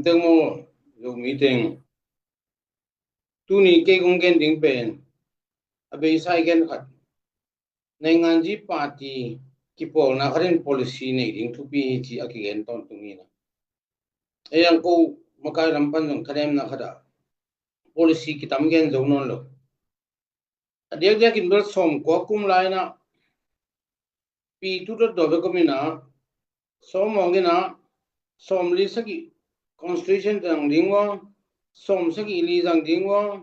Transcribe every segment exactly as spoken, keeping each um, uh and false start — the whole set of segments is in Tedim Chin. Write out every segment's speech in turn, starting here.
Teng maw, Zomi teng. Tuni kei kong gen ding pen a beisa i gen khat, nainganzi party kipawlna khat in policy nei ding thupi hi ci a kigen tawntung hi na. Ei ang ko makai lam pan zong thanemna khat ah policy kitam gen zo nawn lo. A diakdiak in bel sawmkua kum lai in ah pi tu dot dawh bek om in ah, sawm awng in ah, sawmli sagih constitution zang ding ua, sawmsagih li zang ding ua,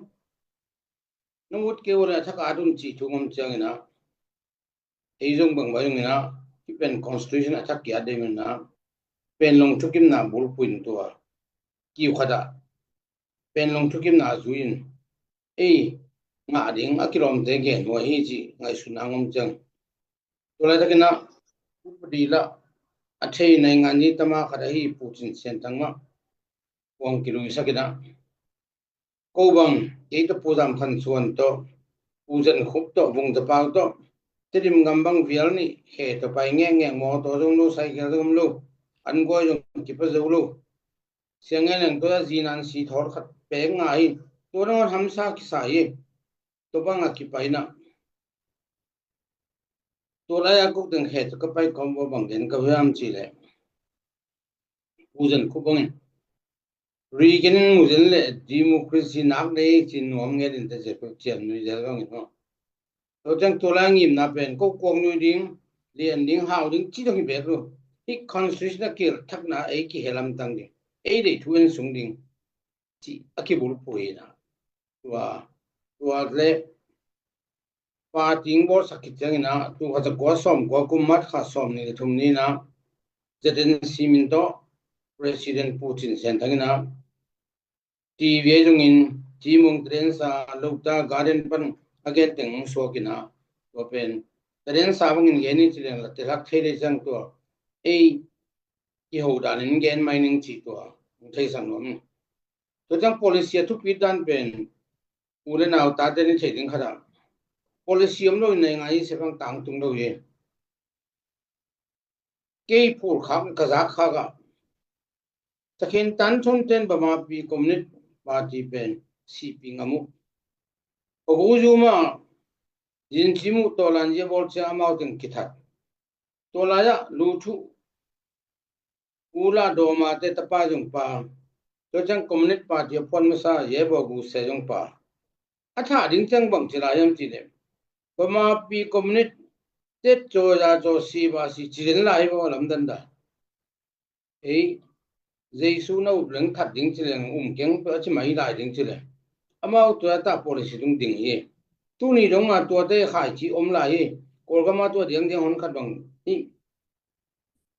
nong ut kei ua le a thak a at un cih thu ngom ciang in ah, ei zong bang bai zong in ah, hih pen constitution a thak ki at dei in ah, pen long thukimna bulphuh in tua kiu khat ah pen long thukimna zui in ei ngah ding a kilawmte gen uh ahi cih ngaihsutna ngom ciang. Tua laitakin ah upadi lah a thei nainganzi tama khat ahi Pu Cin Sian Thang mah huang kiluisak in ah, ko bang kei tawh Pu Zam Khan Suan tawh, Pu Zan Khup tawh, Vung Za Pau tawh, Tedim gam bang vial nih khe tawh pai ngekngek, mawtaw zong lo, cycle zong om lo, an guai zong kipa zo lo. Siang ngen leng tua zinan si thawr khat pek ngai hi. Tua nangawn hamsa kisa hi. Tua bang a kipai in ah, tua lai a kuk teng khe tawh ka pai kawm ua bang gen ka hiam cih leh, Pu Zan Khup bangin Reagan in mu zen le democracy nak nei ci nuam ngen in te zel, ciam nui zel bangin maw. Tua ciang tua lai ngimna pen ko kuak nui ding, lian ding, hau ding ci dong hi bek lo. Hih constitution a kil thakna ei kihe lamtang ding, ei deih thu en sung ding ci a kibulphuh hi na. Tua, tua le party ing bawlsak khit ciang in ah, tul khat za kua sawmkua kum March kha sawmnih le thum ni in ah Z N C min tawh President Pu Cin Sian Thang in ah T V a zongin Cimawng Tadensa Lota Garden pan a gen teng hong suak in ah, tua pen Tadensa bangin gen in ci leng la telak thei lei ciang tua ei kiho danin gen mai ning ci tua hong theisak nuam in. Tua ciang policy a thupit dan pen u le nau tate ni thei ding khat ah policy om lo in nei ngai i se bang tangtung lo hi. Kei phul khak ka zak khak ah Sakhen Tan Thon ten Bamapi Communist Party pen C P ngam uh. Abu Zuma Zin Cim uh tawh lanzia bawl ciang amau teng kithat. Tua lai-ah Lu Thu Ula Dawma te tapa zong pa, tua ciang Communist Party a phuan masa Ye Baw Gu se zong pa. A thah ding ciang bang ci lai hiam cih leh, Bamapi Communist te caw za caw si ba si ci den lai hi maw lamdan dan. Ei Jesu na up leng that ding ci leng um keng a ci mai lai ding ci leh, amau tua ta policy dong ding hi. Tuni dong a tuate khaici om lai hi. Kawlgam a tua diangdiang hon khat bang hi.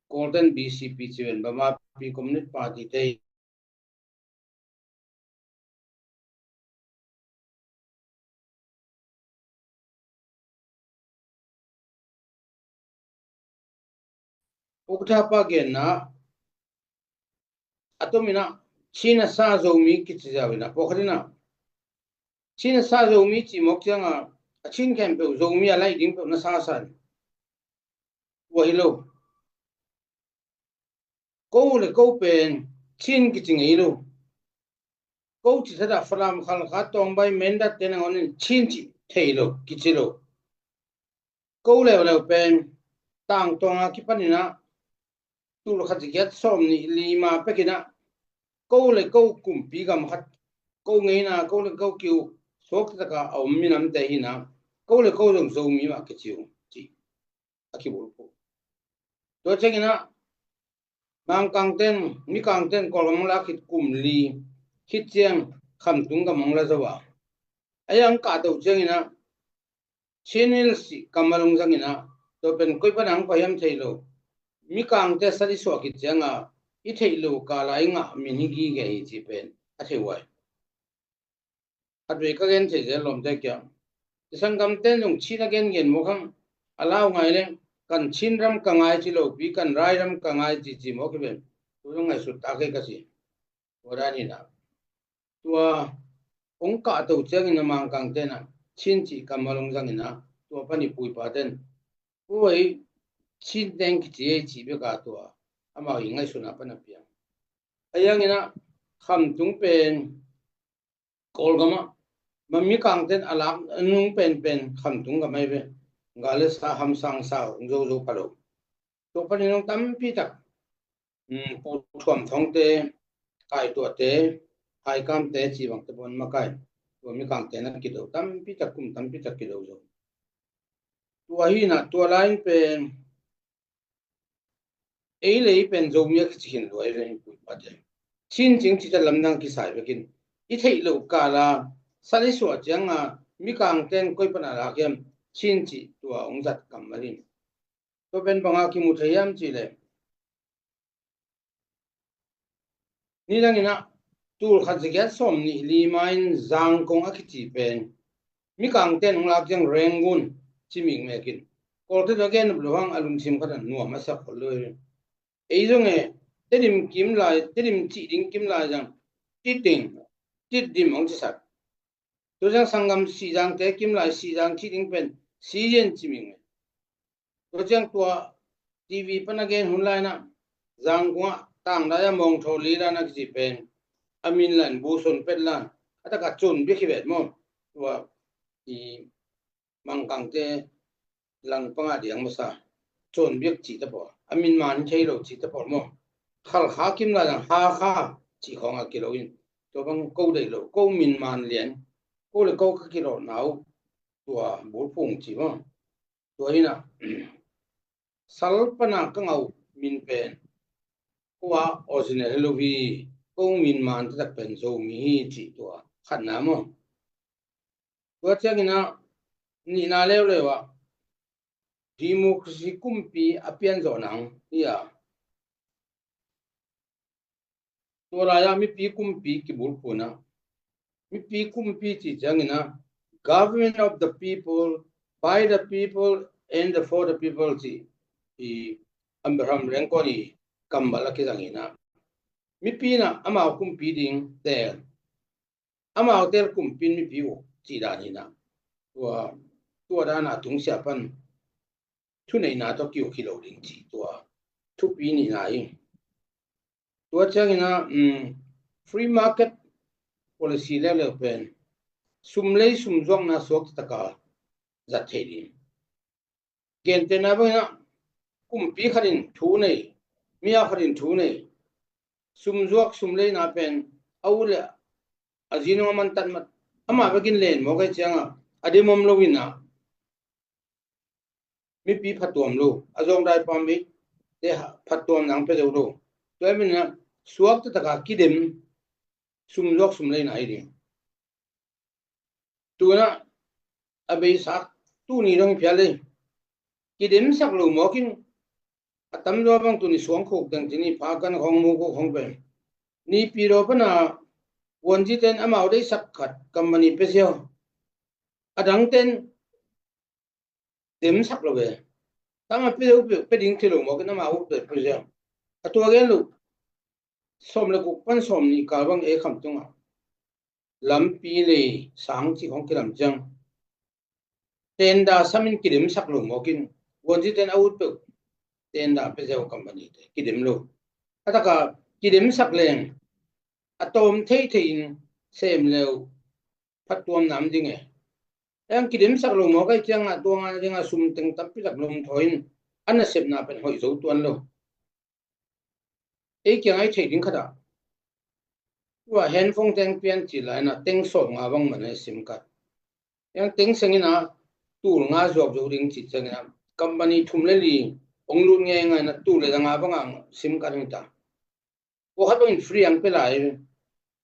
Kawlten B C P ci ven Bamapi Communist Party te ukthapa genna a tomin ah Chin a sa Zomi kici ziau in ah pawlkhat in ah Chin a sa Zomi cih mawk ciangah a Chin khempeuh Zomi a laih ding peuh na sa sa in ua hi lo. Ko le ko pen Chin kici ngei lo. Ko ci thadah Falam, Khalkha, Tawngbai, Mindat te nangawn in Chin cih thei lo, kici lo. Ko leuleu pen tangtawng a kipanin ah tul khat za giat sawmnih li ma pekin ah ko le ko kumpi gam khat, ko ngeina ko le ko kiu suak taka a om minamte hi in ah ko le ko zong Zomi mah kici uh cih a kibulphuh. Tua ciangin ah Mangkangten, Mikangten Kawlgam hong la khit kum li khit ciang Khamtung gam hong la zo a, a yang kahto ciangin ah Chin Hills cih kammal hong zangin ah tua pen koi pana hong pai hiam thei lo. Mikangte sat i suah khit ciangah i theih lo kala i ngah min hi gige hi cih pen a thei uh ai. Khatvei ka gen thei zel lawmte kiang, i sanggamten zong Chin a gengen mawk hang, a lau ngai leng kan Chin ram ka ngai ci lopi kan rai ram ka ngai ci ci mawk hi ven. Tu zong ngaihsut ta kei ka ci. Tua dan hi na. Tua hong kahto ciangin a Mangkangten ah Chin cih kammal hong zangin ah tua pan i puipaten Ui, Chin teng kici ei cih bek a tua amau i ngaihsutna pan a piang. A yang in ah Khamtung pen Kawlgam ah, ma Mikangte'n a lak nung penpen Khamtung gam ahi ve. Gale sa, hamsang sa, hong zo zo pha lo. Tua panin hong tampi tak, um, Pu Thuam Thongte, Kai Tuate, Hai Kamte, ci bangte pawn makai. Tua Mikangte na kido tampi tak, kum tampi tak kido zo. Tua hi na, tua lai-in pen ei le ei pen Zomi a kici khin lua hi ve, i pu i pate. Chin cing cih ta lamdang kisai bekin, i theih loh kala sal i suah cianga Mikangte'n koi pana lak hiam, Chin cih tua hong zat kammal hi. Tua pen banga kimu thei hiam cih leh, nidangin ah, tul khat za giat sawmnih li ma-in Zangkong a kici pen Mikangte'n hong lak ciang Rangoon ci mikmekin, Kawlte tawh a gen nop lo hang a lungsim khat ah nuam a sak khol lo hi. Ei zong e, Tedim kim lai, Tedim cih ding kim lai zang, Titing, Tidim hong cisak. Tua ciang sanggam Sihzangte kim lai Sihzang cih ding pen Siyin ci mikmeh. Tua ciang tua TV pan a gen hun lai-in ah, Zangkong ah tangdai a mawngthaw li lai-in a kici pen a min lai-in Buson pet lai-in a tak a Cun Biak hi vet maw. Tua i Mangkangte langpang a diang masa, Cun Biak cih ta pawl, a min man thei lo cih ta pawl maw. Khalkha kim lai-in Hakha cih khawng a kilo in, tua bang ko deih lo, ko min man lian, ko le ko ka kilawhna uh, tua bulphung ci maw. Tua hi na, sal pana ka ngah uh min pen ko a original hi lo hi, ko min man taktak pen Zomi hi cih tua khatna maw. Tua ciangin ah, nihna leuleu ah, democracy kumpi a pian zawh nang hi a. Tua lai-ah mipi kumpi kibulphuhna. Mipi kumpi cih ciangin ah, government of the people, by the people, and for the people cih i Abraham Lincoln i kammal a kizang hi na. Mipi in ah amau kumpi ding teel, amau teel kumpi in mipi uk cih dan hi na. Tua, tua dan a tungsiah pan thuneihna tawh ki-uk hi lo ding cih tua thupi nihna hi. Tua ciangin ah, um, free market policy leuleu pen sum lei sum zuakna suak taktak a zat thei ding. Gentehna bangin ah, kumpi khat in thu nei, mi-au khat in thu nei, sum zuak sum leina pen a u le a zi nung a man tatmat, amah bekin len mawk ahih ciangah a dem om lo in ah, mipi phattuam lo, a zawngdai pam bik te phattuam nang pia zo lo. Tua ahih manin ah suak taktak a kidem, sum zuak sum leina hi ding. Tu-in ah a beisa tuni dong phial ei. Kidemsak lo mawk in, a tamzaw bang tuni suangkhuk teng cini phakan khawng, mukuk khawng pen Naypyidaw pan a vuanzite'n amau deihsak khat company pia ziau. A dangte'n demsak lo ve. Tangah pia lo, pia, pia ding thei lo mawk in amau uk pia ziau. A tua gen lo, sawm le guk pan sawmnih kal bang ei Khamtung ah lampi lei sang cih khawng kilam ciang, tender sam in kidemsak lo mawk in, vuanzite'n a ut peuh tender pia ziau company te kidem lo. A tak a kidemsak leng a tawm theithei in sem le uh phattuamna om ding e. Ei ang kidemsak lo mawk ahih ciangah tua ngah dingah sum teng tampi tak lum thawi in a nasepna pen hoih zo tuan lo. Ei kiangah i theih ding khat ah, tua handphone teng pian cih lai-in ah teng sawmnga bang man a sim khat. Ei ang teng seng in ah tul nga zuak zo ding cih ciangin ah company thum le li hong lut ngeingai in ah tul le za nga bang ang sim khat hong ta. Tua khat bangin free ang pia lai.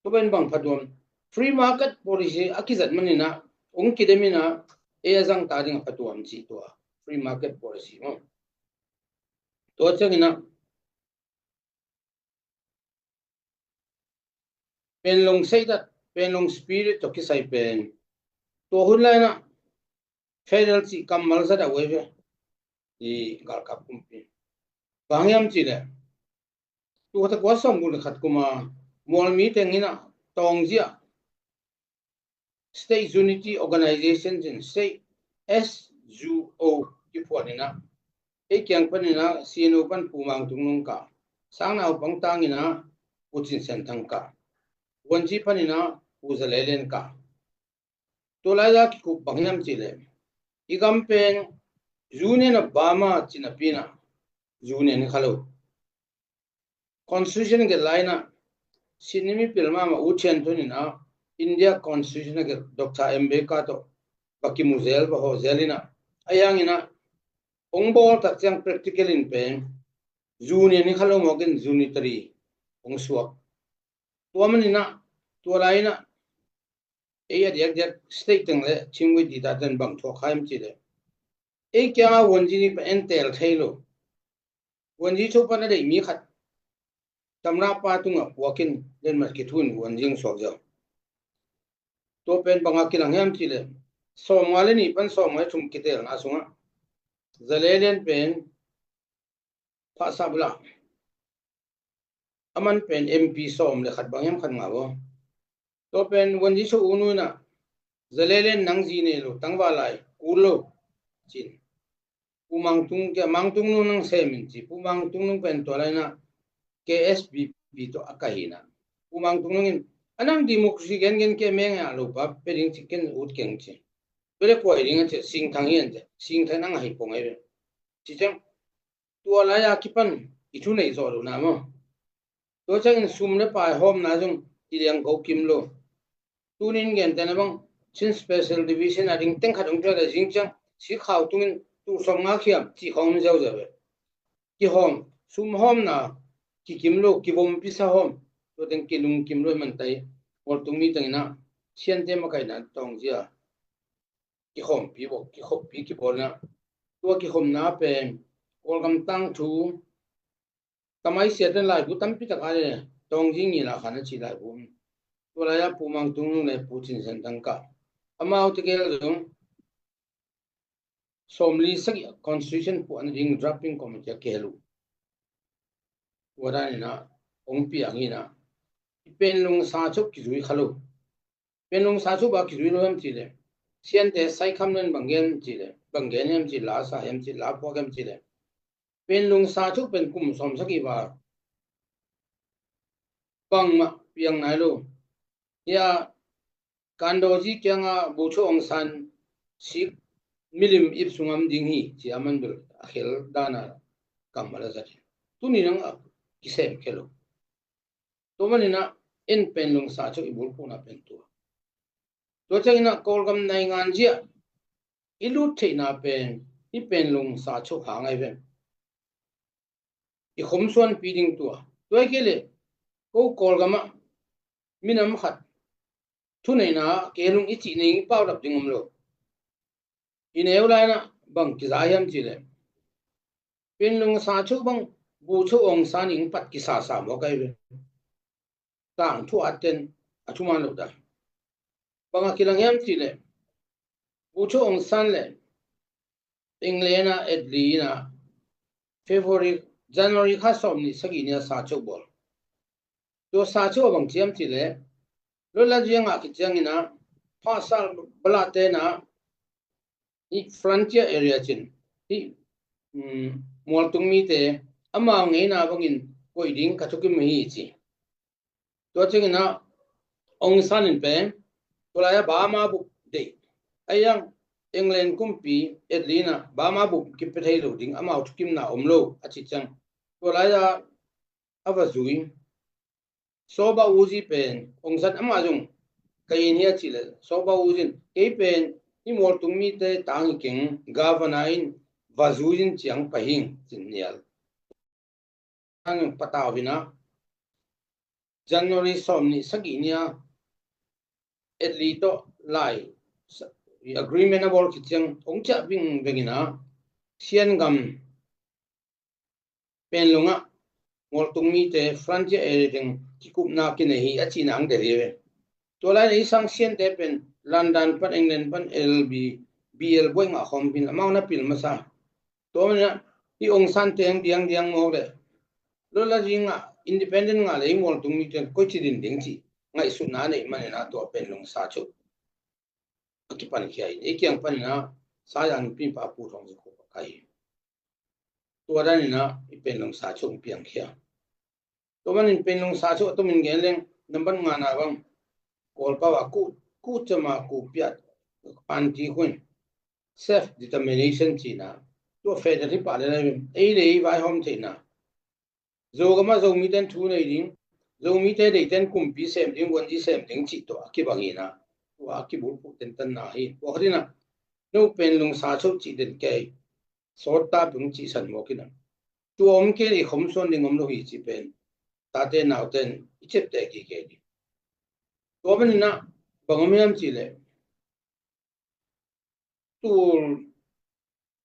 Tua pen bang phattuam, free market policy a kizat manin ah hong kidem in ah ei a zang ta ding a phattuam cih tua free market policy maw. Tua ciangin ah Panglong seidat, Panglong spirit tawh kisai pen tua hun lai-in ah federal cih kammal zat a uh ei ve. I galkap kumpi bang hiam cih leh, tul khat za kua sawmguk le khat kum a Mualmi teng in ah Taungzi ah State Unity Organization in State S U O kiphuan in ah, ei kiang panin ah C N O pan Pu Mang Tung Lung kah, Sangnaupang tang in ah Pu Cin Sian Thang kah. Wanji panin ah U Zalelen kah. Tua lai-a kikup bang hiam cih leh, i gam pen Union of Burma ci napi-in ah Union hi kha lo. Constitution gelh lai-in ah Sydney mipil mahmah U Thian Thun in ah India Constitution a gelh Doctor Ambedkar tawh va kimu zel, va hawh zel in ah, ahi hangin ah hong bawl tak ciang practical in pen Union hi kha lo mawk in unitary hong suak. Tua manin ah, tua lai-in ah ei a diakdiak state teng le Chin Wai Dita ten bang thuak kha hiam cih leh, ei kiangah Wanji nih pen en teel thei lo. Wanji Cho pan a deih mi khat tamra pa tungah puak in, letmat kithu in Wanji hong suak ziau. Tua pen bang a kilang hiam cih leh, sawmnga le nih pan sawmnga le thum kiteelna sungah Zalelen pen phahsah bula, aman pen M P sawm le khat bang hiam khat ngah aw. Tua pen Wanji Cho u nu in ah, Zalelen nang zi nei lo, tangval lai kul lo, ci-in Pu Mang Tung, kia Mang Tung nu nang sem in ci, Pu Mang Tung nu pen tua lai-in ah K S P P tawh a kai hi in ah, Pu Mang Tung nu in, a nang democracy gengen kia meng a lo pa pe ding ci, ken ut keng ci. Pele kuai ding a ci, singthang hi an ci, singthang nang a hi pong ei ve. Ci ciang, tua lai-a kipan i thu nei zawh lohna maw. Tua ciangin sum le pai hawmna zong i liang ko kim lo. Tunin gentehna bang Chin Special Division a ding teng khat hong piak le zing ciang sikhau tungin tul sawmnga khiam cih khawng om ziauziau ve. Kihawm, sum hawmna kikim lo, kivompisa hawm. Tua teng kilungkim lo i man tai. Mualtung mi tengin ah Siante makaihna tawng zia kikhawmpi bawl, kikhoppi kibawl in ah, tua kikhopna pen Kawlgam tangthu, tamai siaten laibu tampi tak a le, Tawngjin ngila khan a ci laibu. Tua lai-a Pu Mang Tung nu le Pu Cin Sian Thang kah. Amaute gel zong sawmli sagih a constitution puahna ding drafting committee a kihel uh. Tua danin ah hong piang in ah, i Panglong sacho kizui kha lo. Panglong sacho bang kizui lo hiam cih leh, Siante saikham len bang gen cih leh, bang gen hiam cih, la sa hiam cih, la phuak hiam cih leh, Panglong sacho pen kum sawmsagih val bangmah piang nai lo. Hia Kandoji kiangah Bogyoke Aung San sik milim ip sungah om ding hi ci a, aman bel a khel dan a kammal a zat hi. Tuni nang a kisem khel lo. Tua manin ah en Panglong sacho i bulphuhna pen tua. Tua ciangin ah Kawlgam naingan zia i lut theihna pen i Panglong sacho hang ahi ve. I khomsuanpi ding tua. Tua hi kei leh ko Kawlgam ah minam khat thuneihna ah kei lung i cih ning i paulap ding om lo. I neu lai-in ah bang kiza hiam cih leh, Panglong sacho bang Bogyoke Aung San in pat kisasa mawk ahi ve. Tangthu aten a thuman lo dan. Bang a kilang hiam cih leh, Bogyoke Aung San le England a Attlee in ah February, January kha sawmnih sagih ni a sacho bawl. Tua sacho a bang ci hiam cih leh, lotla zia ngah khit ciangin ah phahsal balate in ah hih frontier area cin, hih, um, mualtung mite amau ngeina bangin koih ding ka thukim hi ci. Tua ciangin ah Aung San in pen tua lai-a Burma bup deih, ahi hang England kumpi Attlee in ah Burma bup kipia thei lo ding, amau thukimna om lo a cih ciang, tua lai-a a va zui. Sohba U Zi pen Aung San, amah zong ka in hi a cih leh, Sohba U Zi in, kei pen hih mualtung mite tang hi keng, governor in va zui in ciang pai hing ci-in nial. Ang patau in ah January sawmnih sagih ni a Attlee tawh lai sa-, agreement a bawl khit ciang hong ciah vingveng in ah Sian gam Panglong ah mualtung mite frontier area teng kikupna kinei hi a cihna ang del hi ve. Tua lai-in ah i sang Siante pen London pan, England pan L B, B L buai ngah khawm pin amau na pil masa. Tua manin ah i Aung San teng diangdiang mawk leh, lotla zing ah independent ngah leh i mualtung mite koici din ding cih ngaihsutna a neih manin ah tua Panglong sacho a kipankhia in, ei kiang panin ah Sayang nupi pa Pu Thawng Za Khup a kai hi. Tua danin ah i Panglong sacho hong piangkhia. Tua manin Panglong sacho a tomin gen leng, nambat ngana bang Kawlpau a ku, ku cama ku piat anti khuin self determination cina. Tua federal hi pah le lai ei le ei vaihawm theihna. Zogam ah Zomite'n thu nei ding, Zomite deite'n kumpi sem ding, guanzi sem ding cih tawh a kibang hi na. Tua a kibulphuh tentanna hi. Tua khat in ah no pen lungsa choh cih den kei sawt ta pung cihsan mawk in ah tua om kei le i khom suan ding om lo hi cih pen tate naute'n i ciapteh kik kei ding. Tua manin ah bang om hiam cih leh tul,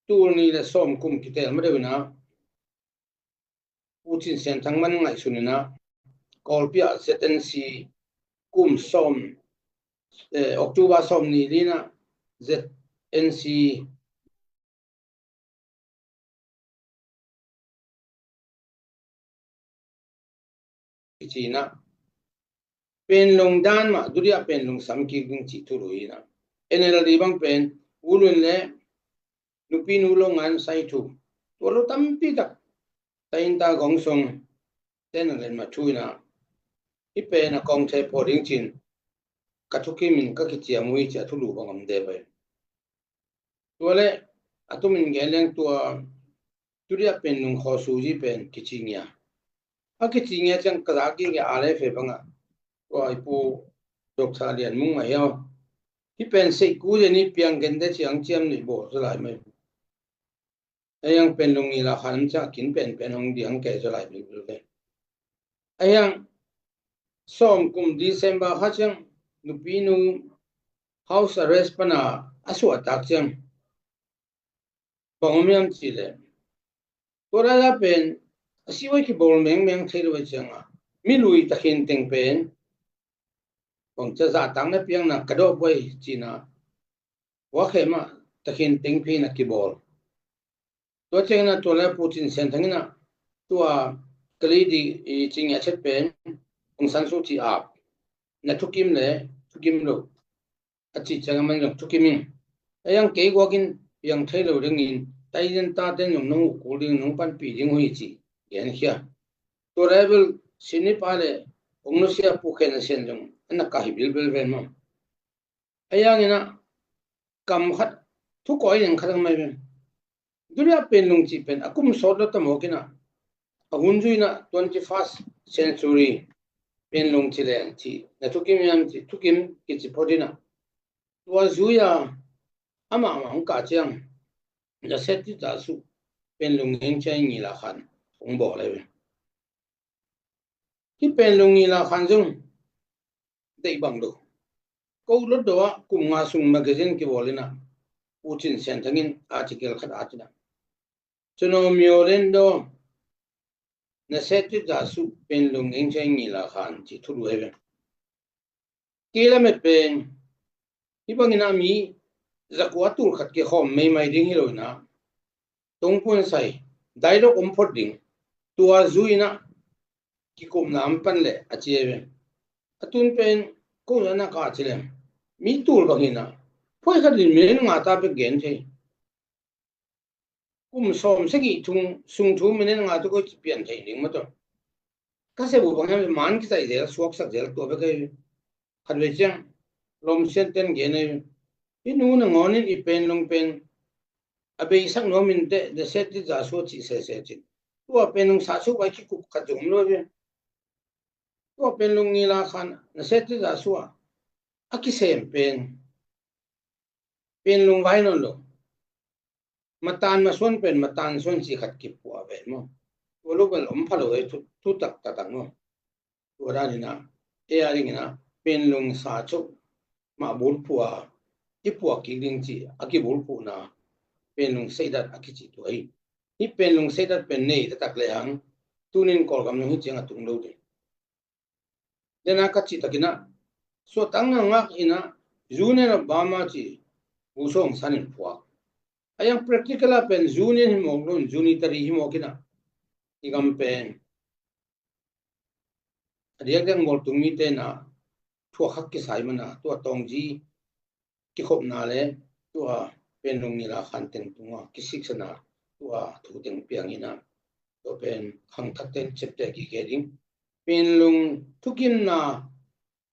tul nih le sawm kum kitel ma deuh in ah Pu Cin Sian Thang man ngaihsun in ah Kawlpi ah Z N C kum sawm, eh, October sawm nih li in ah Z N C kici in ah Panglong dan mah duriah Panglong sam kik ding cih thulu hi in ah N L D bang pen U Lun le nupi nu lo ngan sai thu tua lo tampi tak ta in ta gong song ten a len ma thu in ah hi pen a kong thei pawh ding cin ka thukim in ka kiciam uh hi ci a thulu bang om de bai. Tua le a tumin gen leng tua tudia pen nung khaw suzi pen kici ngia. A kici ngia ciang ka zak i ngia a le fe bangah tua i pu Doctor Lian Mung mah hiau hi pen seih ku zen i piang gen de ciang ciam nih bawl za lai mai. A hiang pen lung ngila khan ciang kin pen pen hong diang kei za lai bilbil ve. A hiang sawm kum December kha ciang nupi nu house arrest pana a suahtak ciang bang om hiam cih leh tua lailah pen a sihhuai kibawl mengmeng thei lo a ciangah mi lui takhin teng pen bang cia zahtak na piangna ka dawh buai cina huakhe mah takhin teng phin a kibawl. Tua ciangin a tua le Pu Cin Sian Thang in ah tua kali di i cing a chet pen Aung San Suu Kyi ap na thukim le thukim lo a cih ciangin man zong thukim in a yang kei guakin piang thei lo dingin taiden taten zong nong uh kul ding nong panpih ding uh hi cih gen khia. Tua le bel sinip a le ong nusia Pu Khen Sian zong an na kah hi bilbel ven maw. A yang in ah kam khat thu koi ning khat ang mai ven. Dunia pen lung cih pen a kum sawt lo ta mawk in ah a hun zui in ah twenty first century pen lung ci leng cih na thukim hiam cih thukim kici phot in ah tua zui a amah mah hong kah ciang na set ti ta su pen lung heng ciang ngila khan hong bawl ai ve. Hi pen lung ngila khan zong deih bang do. Ko lot do ah kum nga sung magazine kibawl in ah Pu Cin Sian Thang in article khat at in ah Cuno Myo Len Do na set ti ta su pen lung heng ciang ngila khan cih thu du ai ve. Kei lamet pen hi bangin a mi zakua tul khat kikhawm meimai ding hi lo in ah tongpuan sai daidok om phot ding tua zui in ah kikumna om pan leh a ci ai ve. A tun pen ko na na ka ci lem mi tul bangin ah phoi khat in minute nga ta pek gen thei. Kum sawm sagih thung sung thu minute nga tu ko ci pian thei ding ma tawh. Ka se bu bang hiam man kitai zel suaksak zel tua bek ai. Khat vei ciang lom sian ten gen ai. Hi nu na ngawnin i pen lung pen a beisak nuam in teh na set ti za sua cih sese cin. Tua pen lung sa su vai kikup khat zong om lo ve. Tua pen lung ngila khan na set ti za sua a kisem pen pen lung vai non lo. Matan masuan pen matan suan ci khat kipuah ve maw. Tua lo pen om pha lo ei thu, thu tak tak tak maw. Tua dan in ah ei a ding in ah pen lung sa choh mah bulphuh a i puak kik ding ci a kibulphuhna pen lung seidat a kici tua hi. Hi pen lung seidat pen nei taktak le hang tunin Kawlgam lung hi ciang a tung lo ding. Dena ka cih takin ah suahtakna ngak in ah Union of Burma ci Pu Sawng San in phuak. A yang practical ah pen Union hi mawk lo in unitary hi mawk in ah i gam pen a diakdiak mawltung mite in ah thuak hak kisai man a tua tawngzi kikhopna le tua pen lung ngila khan teng tunga kisiksana tua thu teng piang in ah tua pen khangthak ten ciapteh kik kei ding. Pen lung thukimna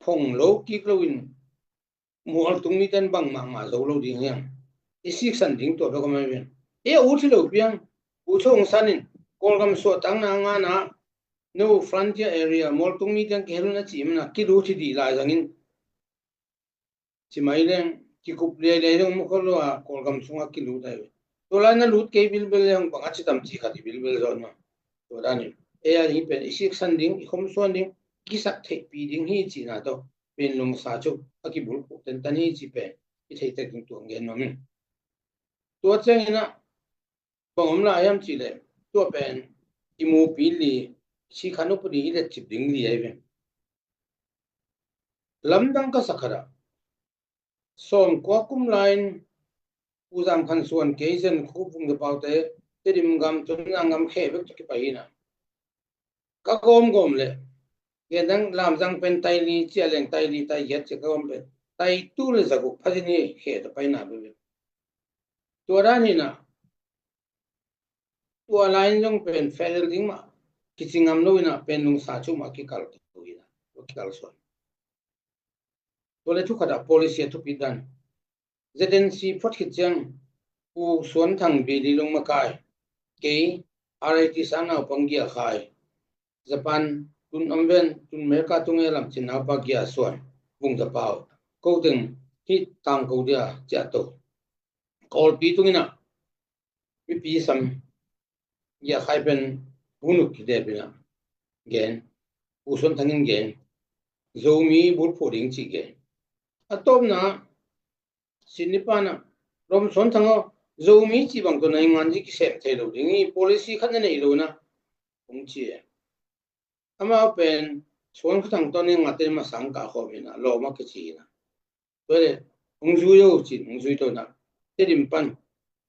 phong lo kik loin mualtung miten bang mahmah zo lo ding hiang. I siksan ding tua bek om ahi ve. E a ut hi lo piang. U Thawng San in Kawlgam suahtakna a ngana no frontier area mualtung miten kihel un a cih mana kilut hi dih lai zangin ci mai leng kikup liailiai zong mu kho lo a Kawlgam sungah kilut ahi ve. Tua lai na lut kei bilbel leng bang a ci tam ci khat i bilbel zawn ma. Tua danin e a hi pen i siksan ding, i khomsuan ding, kisak theihpih ding hi cihna tawh pen lungsa cu a kibulphuh tentan hi ci pen i theitek ding tuang gen nuam in. Tua ciangin ah bang om lai hiam cihleh tua pen i mupi li, sikhan upadi i letcip ding li ahi ve. Lamdang ka sak khat ah sawmkua kum lai-in U Zam Khan Suan, kei Zen Khup, Vung Za Paute, Tedim gam, Tonzang gam khe bek tawh kipai hi na. Ka gawmgawm leh gendang lamzang pen tai li ciah leng tai li tai giat ciah ka gawm pen tai tu le zaguk phazin hi khe tawh paina bebe. Tua dan hi na. Tua lai-in zong pen federal ding mah kici ngam lo hi na, pen lungsa cu mah kikal to hi na, tua kikal suan. Tua le thu khat ah policy a thupit dan. Z N C phot khit ciang U Suan Thang, Bili Lung makai, kei R I T sang naupang Gia Khai, Japan tun om ven, tun America tung e lam cin naupa Gia Suan, Vung Za Pau, ko teng hi tang ko dia ciah to. Kawlpi tungin ah mipi sam Gia Khai pen hunuk kidep in ah gen, U Suan Thang in gen, Zomi bulphuh ding cih gen. A tawpna Sydney pan ah Rom Suan Thang aw, Zomi cih bang tawh na hi ngan ci kisem thei lo ding hi, policy khat na nei lo na hong ci e. Amau pen Suan Kha Thang tawh ni ngate masang kah khawm hi na, lawm a kici hi na. Tua le hong zui o cin hong zui to na, Tedim pan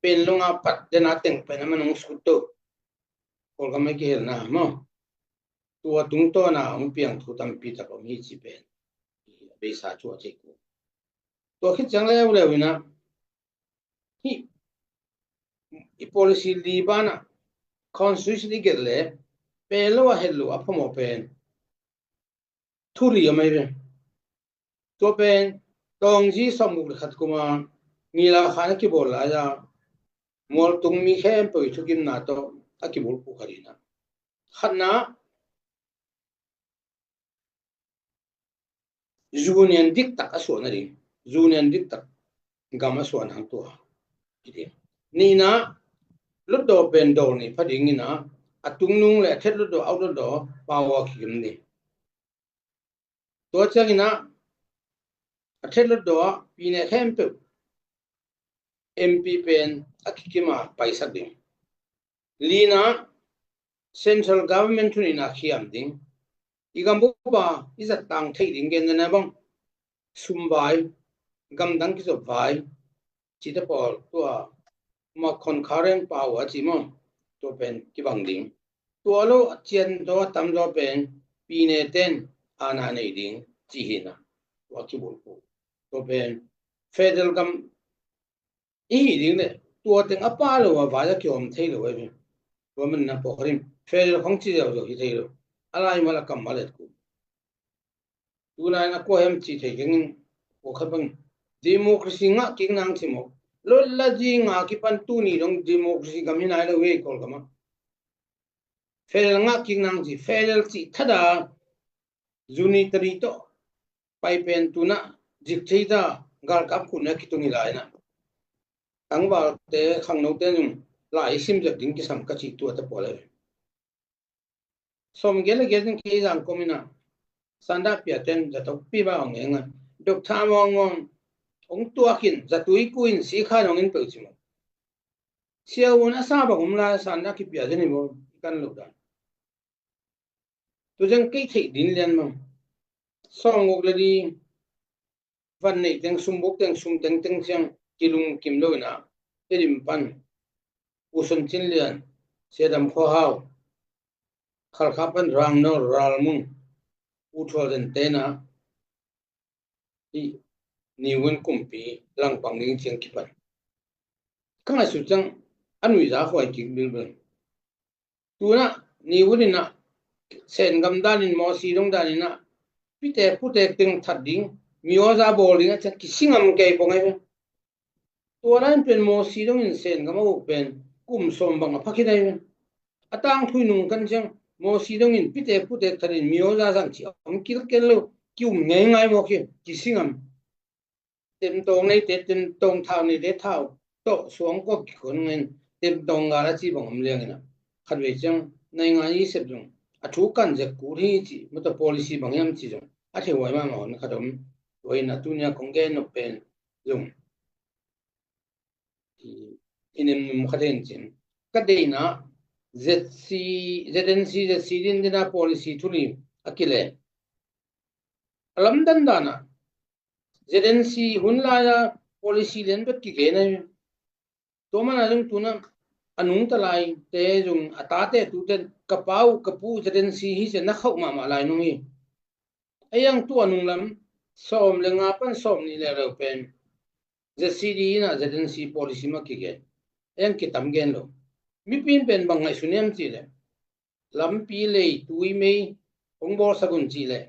pen lunga pat dena teng pen a man hong sut to. Kawlgam a kihelna maw, tua tungtawn a hong piang thu tampi tak om hi ci pen a beisa cu a thei ku. Tua khit ciang leuleu hi na, hi i policy li banah constitution i gelh le pe lo a het lo a phamawh pen thuri a mai ve. Tua pen Taungzi sawmguk le khat kuma Ngila Khan a kibawl lai-a mualtung mi khempeuh i thukimna tawh a kibulphuh khat hi na. Khatna, union diktak a suan a ding, union diktak gam a suan hang tua hi ding. Nihna, lutdaw pen dawl nih pha dingin a, a tungnung le a thet lutdaw, out lutdaw pau a kikim ni. Tua ciangin a, a thet lutdaw a pine khempeuh M P pen a kikim a paisak ding. Lina, central government thu nihna khiam ding. I gambup a i zat tang theih ding gen na bang sum vai, gamdang kizop vai, cite pawl tua ma concurrent power a ci maw, tua pen kibang ding. Tua lo a cian zaw a tam zaw pen pine ten ana nei ding ci hi na, tua kibulphuh. Tua pen federal gam i hi ding le tua teng a pa lo a vai a kihawm thei lo ahi ve. Tua man na pawh kharim federal khong ci zeuh zeuh hi thei lo. A lai mal a kam mal et ku. Tunai na kua hem ci thei keng in kua khat bang democracy ngah kik nang ci maw. Lotla zi nga kipan tuni dong democracy gam hi nai lo ve Kawlgam ah. Federal ngah kik nang ci, federal ci thada unitary tawh pai pen tuna zik thei ta galkap khun a kitung hi lai na. Tangvalte khangnote nung lai sim zek ding kisam ka ci tua ta pawl ahi. Sawm gel a gel ding kei zang kom ina sanda pia ten za tok pi ba ong enga dok tha mong mong ong tuakin za tui kuin si kha nong in pel ci mo. Sia un a sa bang um lai sanda kipia den hi mo kan lo dan. Tu zeng kei theih din lian mang. Sawng guk le li van neih teng sum buk teng sum teng teng ciang kilung kim lo ina Tedim pan U Son Cin Lian, Sia Dam Khua Hau, Khalkha pan Rang Nor Ral Mung, U Thual Den tena hi niwin kumpi langpang ding ciang kipan. Ka ngaihsut ciang a nuihza huai kik bilbil. Tuna niwin ina Sen gam danin Mawsi dong danin a pitek putek teng that ding, mioza bawl ding a ciang kisi ngam kei pong ai ve. Tua lai in pen Mosi dongin Sen gam a uk pen kum sawm bang a phakhin ai ve. A tangthui nung kan ciang Mosi dongin pitek putek thatin mioza zang ci a om kilkel lo, ki um ngei ngai maw ki, kisi ngam. Temtawng neite, temtawng thau neite thau tawh suang kawk kikon ngen, temtawng gal a ci bang om liangin a, khatvei ciang naingan i sep zong a thu kan zek kul hi ci, mawtaw policy bang hiam ci zong a thei huai mahmah hun khat om. Tua in a tunia kong gen nop pen zong i, i nemnum khat hen cin, ka deihna Z C, Z N C, Z C din dina policy thuli a kile. A lamdan dana Z N C hun laia policy lian bek kigen ai. Tua mana zong tuna a nungta laite zong a tate tuten ka pa uh ka pu uh Z N C hi cia na khauh mahmah lai nung hi. A iang tua nunglam sawm le nga pan sawm nih leuleu pen Z C D ina Z N C policy mah kigen. A iang kitam gen lo. Mipi in pen bang ngaihsun hiam cih leh lampi lei tui mei hong bawlsak un cih leh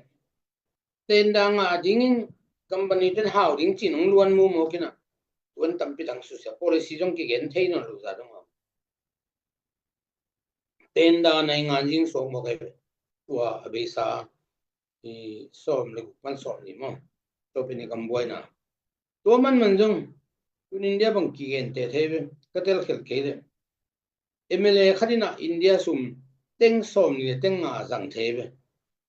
tenda ngah dingin company ten hau ding cin hong luan mu mawk in a, tuan tampi tang susia policy zong kigen thei nawn lo za dong a. Tenda naingan zing suak mawk ai ve. Tua a beisa i sawm le guk pan sawm nih maw? Tua pen i kam buaina. Tua manman zong tun India bang kigen te thei ve. Ka telkhial kei le M L A khat in a India sum teng sawm nih le teng nga zang thei ve.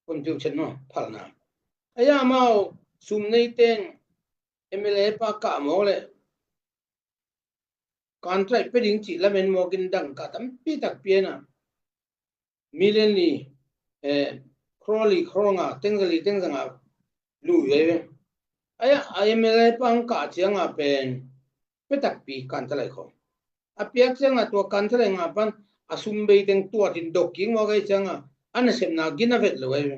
Kon piu chet maw? Phalna. A ia amau sum nei teng M L A pa kah mawk le contract pe ding cih lamen mawkin dangka tampi tak piana million li, eh, crore li crore nga, teng za li teng za nga lui ve ve. A ia a M L A pa ang kah cianga pen pe takpi kan talai kho. A piak cianga tua kan talai nga pan a sum bei teng tua tin dok kik mawk ai cianga a nasepna gina vet lo ai ve.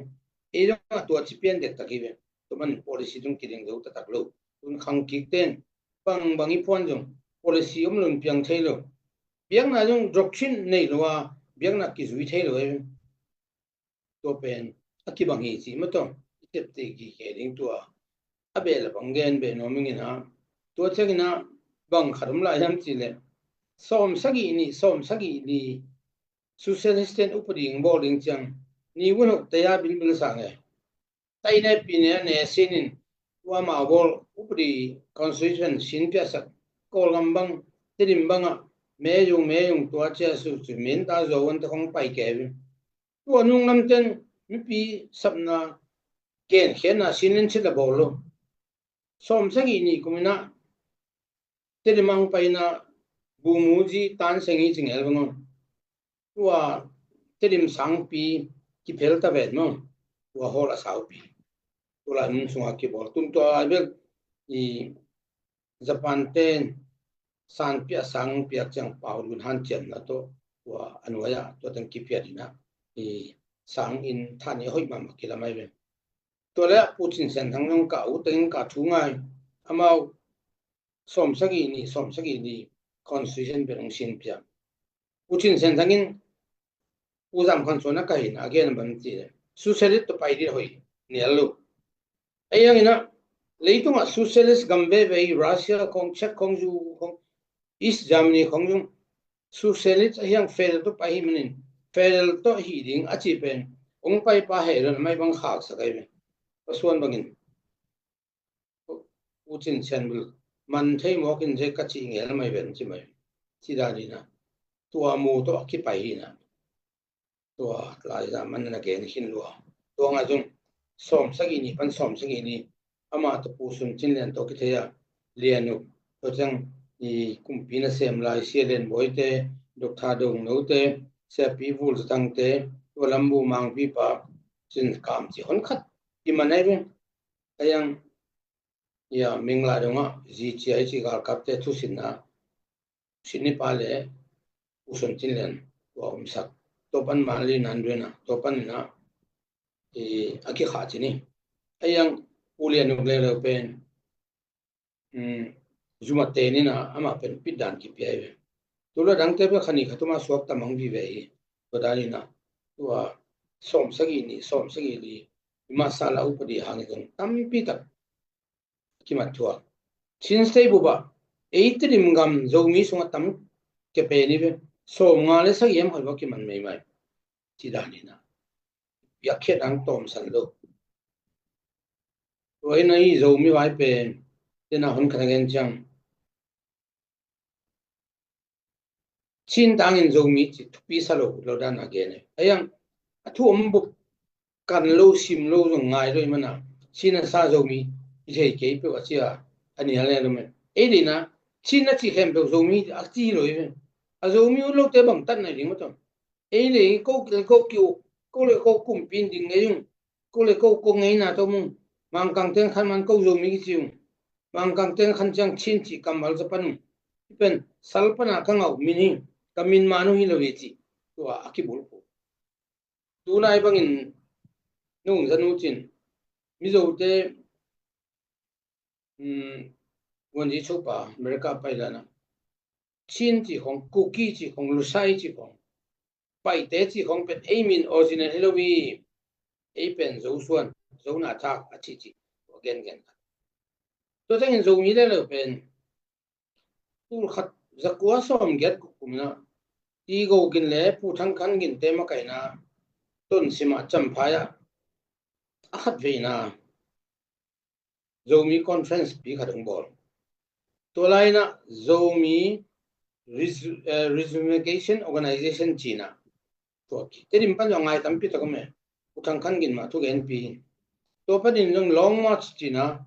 Ei zong a tua ci pian dek tak hi ve. Tua man policy tung kiding zo taktak lo. Tun khang kik ten bang bang i puan zong policy om lon piang thei lo. Biakna zong doctrine nei lo a biakna kizui thei lo e. Tua pen a kibang hi ci maw tawh i tepte kikhe ding tua a beh la bang gen beh nuam ing in a. Tua ciangin a bang khat om lai hiam cih leh sawm sagih nih sawm sagih li Socialist ten upadi ing bawl ding ciang ni vun hok taya bilbil sang e. Tainai pine a ne sinin tua mah bawl upadi constitution sin piahsak Kawlgam bang Tedim bangah meyung meyung tua cia su cu min ta zo un ta kong pai kevin. Tua nung lamten mipi sapna genkhiatna sin in cit la bawl lo. Sawm sagih nih kuminah Tedim ang paina bumuji tan sengi cingel vangon. Tua Tedim sangpi kiphel ta vet maw? Tua hawl a saupi. Tua lai mun sunga kibawl. Tun tua lai bel i Japan ten sanpi a sang piak ciang pau dun han ciamna tawh tua a nuai ah tua teng kipiat inah i sang in than i hoih mahmah kilamai ve. Tua le Putin sian thang nong ka u tengin ka thu ngai amau sawm sagih nih sawm sagih nih constitution pen hong sin piak. Putin sian thangin u zam khan suan a ka hin a gen a bang ti le socialist to pai dit hoih nial lo. A iang inah leitungah socialist gam veve i Russia khong Czech khong zu khong East Germany khong zung socialist a hiang federal to pai hi manin federal to hi ding a ci pen hong pai pa hei ron a mai bang khak sa kai ve. Pasuan bangin Putin sian bul man thei mawkin zek ka cih ngel mai ven ci mai. Ci dan inah tua mu tawh a kipai hinah tua lai zah man na gen khin lua. Tua ngai zung sawm sagih nih pan sawm sagih nih amah tawh Pu Sun Cin Lian tawh kithei a Lian Uk tawh ciang i kumpi nasem lai Sia Lian Bawi te, Doctor Dong No te, Sia Pi Vul Zatang te, tua lambu mangpi pa Cin Kam ci hon khat i man ai ve. A iang ia mingla dongah zi cia i ci galkapte thusinna sin ni pa le Pu Sun Cin Lian tua umsak tua pan Manli nan duena tua pan inah a kikhah ci ni. A iang Pu Lian Uk leuleu pen zuma te nina amah pen pitdan kipiai ve. Tula dangte pen khani khatuma suak tamang vive hi. Tua dan inah tua sawm sagih nih sawm sagih li Masa la upadi hangin zong tampi tak kimat thuak. Chin State bup ah ei Tedim gam Zomi sungah tam kepe ni ve. Sawmnga le sagih hiam khat va kiman meimai. Ci dan hi na. Piakkhiat ang tawmsan lo. Tua hi na hi Zomi vai pen tena hun khat a gen ciang Chin tangin Zomi ci thupi sa lo, lo dan a gen e. A yang a thu om bup kan lo sim lo zong ngai lo i mana Chin a sa Zomi i thei kei peuh a ci a a nial e lo me. Ei deina Chin a ci khempeuh Zomi a ci lo i ve. A Zomi ut lote bang tat nai ding maw tawh. Ei le ko ko kiu ko le ko kumpi in ding ngei ung. Ko le ko ko ngeina tawh mung. Mangkang teng khan man ko Zomi kici ung. Mangkang teng khan ciang Chin ci kammal za pan ung. Pen sal pana ka ngau min hi ka min manu hi lo ve ci. Tua a kibulphuh. Tunai bangin nung zanu cin Mizote um, Wanji Chopa America pai lana Chin ci khong, Kuki ci khong, Lusai ci khong, Paite ci khong pen ei min original hi lo hi. Ei pen Zosuan, Zona thak a ci ci. Tua gen gen kha. Tua tengin Zomi le lo pen tul khat zakua sawm giat kukum na Tigo gin le Pu Thang Khan gin te makaina Tun Sima Champhai a a khat veina Zomi Conference pi khat hong bawl. Tua laina Zomi Resu- eh, Reunification Organization cina. Tua ki. Tedim pan zong ngai tampi tak om e. Pu Thang Khan gin mah thugenpi. Tua panin zong Long March cina.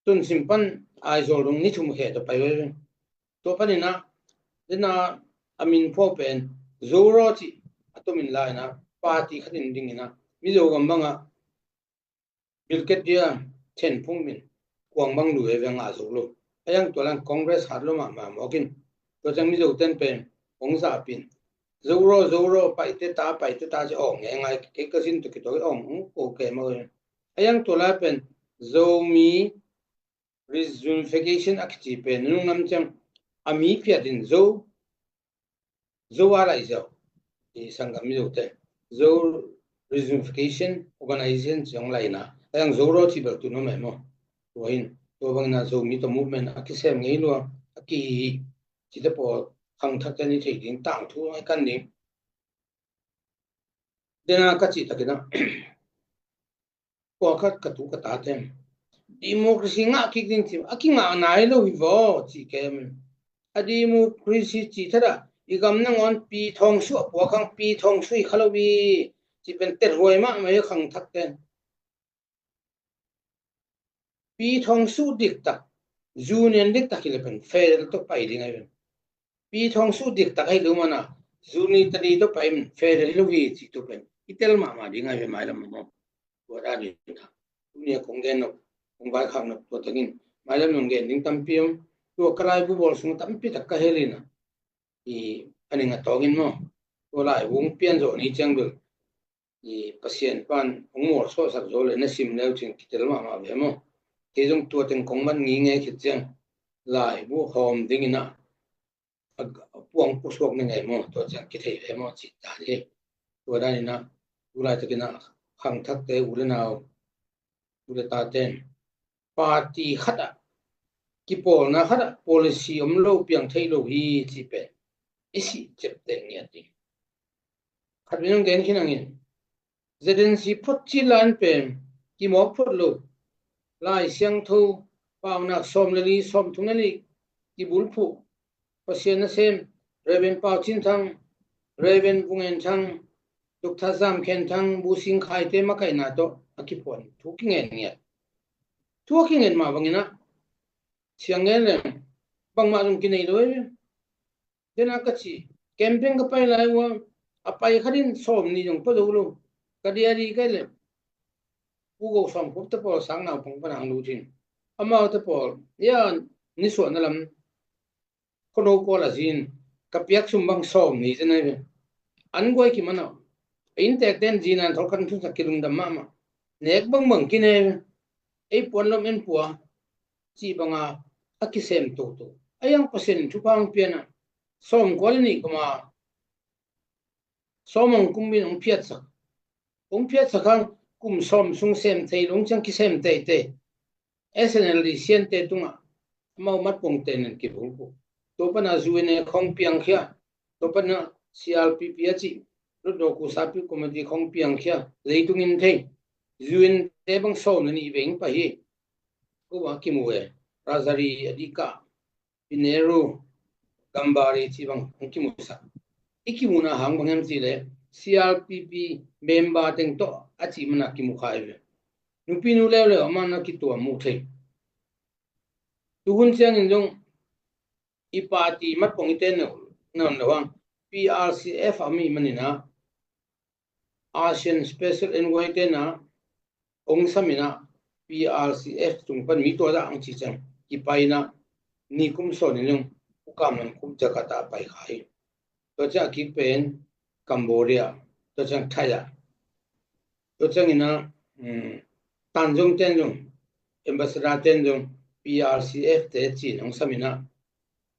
Tun Sim pan Aizawl zong ni thum khe tua pai ve. Tua panina dena a min phuak pen Zoro ci a tumin laina party khatin dingina Mizo gam banga Bilket dia Thenphung min kuang bang lu e ve ngah zo lo. A yang tua lan Congress hat lo mahmah mawkin tua ciang Mizo ten pen hong zahpin Zoro Zoro Paite ta Paite ta ci awng e ngai kei ka zin tu ki tua awng hong ko ke maw e. A yang tua lai pen Zomi Reunification a kici pen nunung lam ciang a mi phiat in Zo Zo a lai ziau i sanggam Mizote Zo Reunification Organization ciang laina a yang Zoro ci bel tu no mai maw. Tua hin tua bangina Zomi tawh movement a kisem ngei lua a kihi cite pawl khangthakte ni thei ding tangthu a kan ding. Dena ka cih takina pawlkhat ka tu ka tate democracy ngah kik ding ci a kingah nai lo hi vaw ci kem. A democracy ci thada i gam nangawn pi thawng suh a puak hang pi thawng suh hi kha lo hi ci pen tethuai mahmah hi khangthakte. Pi thawng suh diktak union diktak hi le pen federal tawh pai ding ahi pen. Pi thawng suh diktak ahi lo mana unitary tawh pai in federal hi lo hi ci tu pen i tel mahmah ding ahi pen mailam maw. Tua dan in kha tunia kong gen nop kong vaikhak nop tua takin mailam nong gen ding tampi om. Tua ka laibu bawl sung tampi tak ka hel ina i a ning a tawngin maw. Tua laibu hong pian zawh ni ciang bel i Pasian pan hong mual suahsak zo le na sim leu cin kitel mahmah ve maw. Kei zong tua teng kong man ngingei khit ciang laibu hawm dingin a puang pusuak ni ngei maw tua ciang kithei ve maw cih ta hi. Tua danin a tu laitakin a khangthakte u le nau u le taten party khat ah kipawlna khat ah policy om lo piang thei lo hi ci pen i sih ciapteh ngiat ding. Khat min hong gen khin angin Z N C phot ci lan pen kimawk phot lo. Lai Siangtho paunak sawm le li sawm thum le li kibulphuh Pasian nasem Reverend Pau Cin Thang, Reverend Vungen Thang, Doctor Zam Khen Thang, Bu Sing Khai te makaihna tawh a kiphuan thu kingen ngiat. Thu a kingen mah bangin a siang ngen leng bangmah zong kinei lo e. Dena ka ci campaign ka pai lai ua a pai khatin sawm ni zong pua zo lo. Ka dia di kai le Pu Go Sawm Khup te pawl sang naupang pan ang lu cin amau te pawl ia nisuahna lam Khono Kual a zin ka piak sum bang sawm ni te nai ve. An guai ki manau a inntek ten zin an thol kan thunsak kilungdam mahmah nek bangbang kinei ve. Ei puan lom en pua cih banga a kisem toto a yang Pasian in thupha hong piana sawm kual nih kuma sawm hong kumbin hong phiatsak hong phiatsak hang kum sawm sung sem thei lo ciang kisem teitei. S N L D siante tungah amau matpongte nen kibulphuh. Tua pana U N A khong piangkhia, tua pana C R P P a cih Lutdaw Kusapi Committee khong piangkhia, leitung in thei U N te bang sawm le nih veng pah hi. Kuba kimu e, Rajari a dikah Pineru, Gambari cih bang hong kimusak. I kimuna hang bang hiam cih leh C R P P member teng tawh a cih mana kimu kha hi ve. Nupi nu leuleu a mana kituam mu thei. Tuhun ciangin zong i party matpong i ten na on lo hang P R C F a mi manina ASEAN Special Envoy tena hong saminah P R C F tung pan mi tua dah ang ci ciang kipaina ni kum sawnin zong ukam lam kum Jakarta pai kha hi. Tua ciang a kik pen Cambodia, tua ciang Thai ah, tua ciangina um, tan zong ten zong ambassador ten zong P R C F te cin hong saminah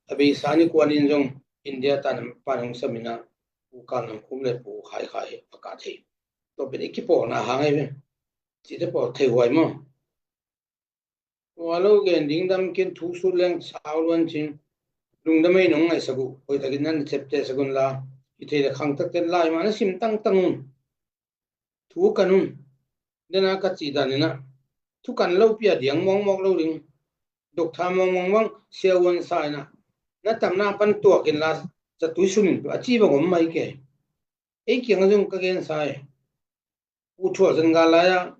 a beisa ni kuanin zong India tan pan hong saminah Pu Kam Nang Khum le Pu Khai Khai a kah thei. Tua pen i kipawlna hang ei ve. Cite pawl thei huai maw? Tua lo gen ding dam kin thu sut leng sau luan cin. Lungdam ei nong ngaihsak uh. Hoihtakin nan cepte sagun la. I thei le khangtakten lai ma na sim tangtang un. Thu kan un. Dena ka cih daninah thu kan lopi a diang mawngmawk lo ding. Doktha mawngmawng bang siavuan sa inah na tamna pan tuakin la zatui sunin a ci bang om mai ke. Ei kiang zong ka gen sa e. Pu Thual zan gal lai-ah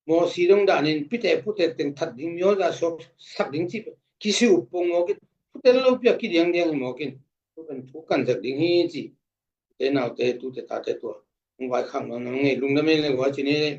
mawsi dong danin pite pute teng that ding mioza suak sak ding cih kisi up pong mawkin puten lopi a kidiangdiang hi mawkin. Thu kan thu kan zak ding hi cih. Te naute tute tate tua hong vaikhak nawn na ngei lungdam ei le hua ci ni le.